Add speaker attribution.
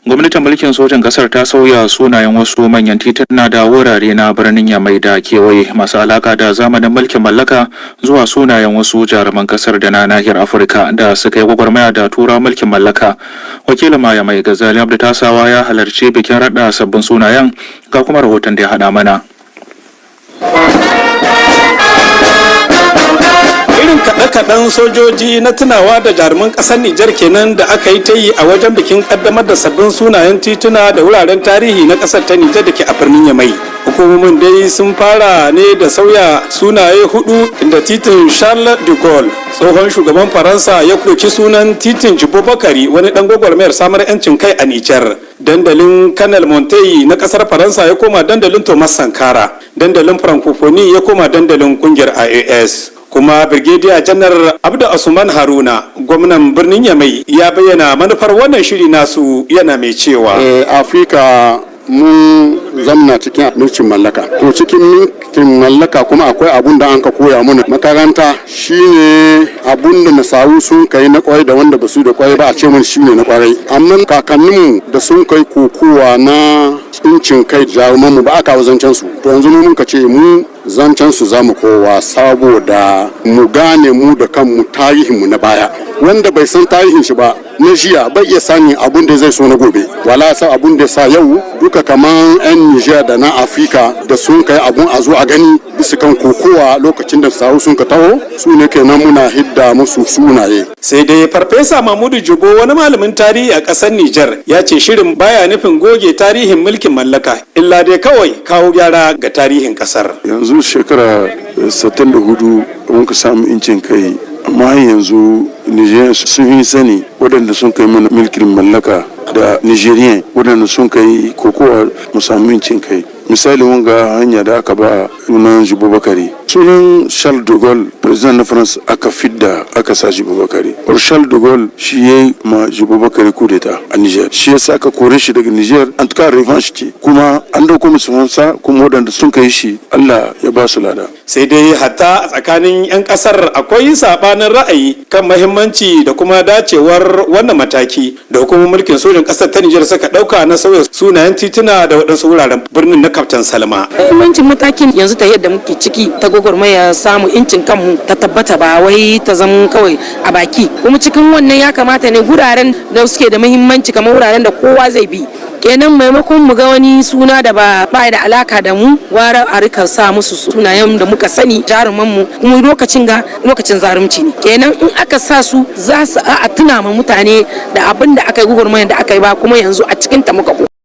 Speaker 1: Gwamnatin mulkin sojan kasar ta sauya sunayen wasu manyan tituna da wurare na birnin Yamai da kewaye masu alaka da zamanin mulkin mallaka zuwa sunayen wasu jaruman kasar da na nahiyar Afirka da suka yi gwagwarmaya da tura mulkin mallaka. Wakilin Yamai, Gazali Abdu Tasawa, ya halarci bikin raɗa sabbin sunayen, ga kuma rahoton da ya haɗa mana.
Speaker 2: Irin kaɗe-kaɗen sojoji na tunawa da jaruman ƙasar Nijar kenan da aka yi ta yi a wajen bikin ƙaddamar da sabbin sunayen tituna da wuraren tarihi na ƙasar ta Nijar da ke a birnin Yamai. Hukumomin dai sun fara ne da sauya sunaye hudu, inda titin Charles de Gaulle, tsohon shugaban Faransa, ya ɗauki sunan titin Jibo Bakari, wani ɗan gwagwarmayar samar 'yancin kai a Nijar. Dandalin Canal Monteil na ƙasar Faransa ya koma dandalin Thomas Sankara. Dandalin Francophonie ya koma dandalin ƙungiyar AES. Kuma Birgediya Janar Abdu Asuman Haruna, gwamnan birnin Yamai, ya bayyana manufar wannan shiri nasu, yana mai cewa:
Speaker 3: Afirka mun zamna cikin mulkin mallaka. To, cikin mulkin mallaka kuma akwai abun da an ka koya mana makaranta, shine abun da nasaru sun kai na kwarai da wanda basu da kwarai ba, a ce mun shine na kwarai. Amma kakanninmu da sun kai kokowa na incin kai, jarumanmu, ba aka zancen su. To, yanzu mu mun ka ce mu zancen su zamu kowa, saboda mu gane mu da kanmu tarihinmu na baya. Wanda bai san tarihin shi ba na jiya bai iya sani abun da zai so na gobe. Wala sa abun da sa yau duka kaman yan Niger da na Afirka da sun kai abun a zo a gani bisa kan kokowa lokacin da sawu sun ka taho, su ne kenan muna hidda musu sunaye.
Speaker 2: Sai dai Farfesa Mahmudu Jubo, wani malamin tarihi a ƙasar Nijar, ya ce shirin baya nufin goge tarihin mulkin mallaka, illa dai kawai kawo gyara ga tarihin ƙasar.
Speaker 4: Yanzu shekara 64 muka samu incin kai, amma har yanzu Nigerian sun yi sani waɗanda sun kai mana mulkin mallaka da Nigerian waɗanda sun kai kokowa mu samu incin kai. Misali, wanga hanya da aka ba sunan Jibo Bakari, sunan Charles de Gaulle, président na France, aka fidda aka sa Jibo Bakari. Or Charles de Gaulle shi ya yi ma Jibo Bakari coup d'état a Niger, shi yasa aka kore shi daga Niger. En tout cas, revanche ce, kuma an dauko musu fansa, kuma waɗanda sun kai shi, Allah ya ba su lada.
Speaker 2: Sai dai hatta a tsakanin 'yan kasar akwai sabanin ra'ayi kan mahimmanci da kuma dacewar wannan mataki da hukumar mulkin sojin kasar ta Nijar suka dauka na sauya sunayen tituna da waɗansu wuraren birnin na Kaftan Salma.
Speaker 5: Muhimmancin matakin yanzu, ta yadda muke ciki ta gwagwarmaya samu incin kanmu ta tabbata, ba wai ta zama kawai a baki. Kuma cikin wannan ya kamata ne guraren da suke da muhimmanci, kamar wuraren da kowa zai bi kenan, maimakon mu ga wani suna da ba da alaka da mu, gwara a rika sa musu sunayen da muka sani, jaruman mu. Kuma lokacin ga lokacin zarumci ne kenan, in aka sa su za su a tuna ma mutane da abin da aka yi, gwagwarmayar da aka yi ba, kuma yanzu a cikin ta muka.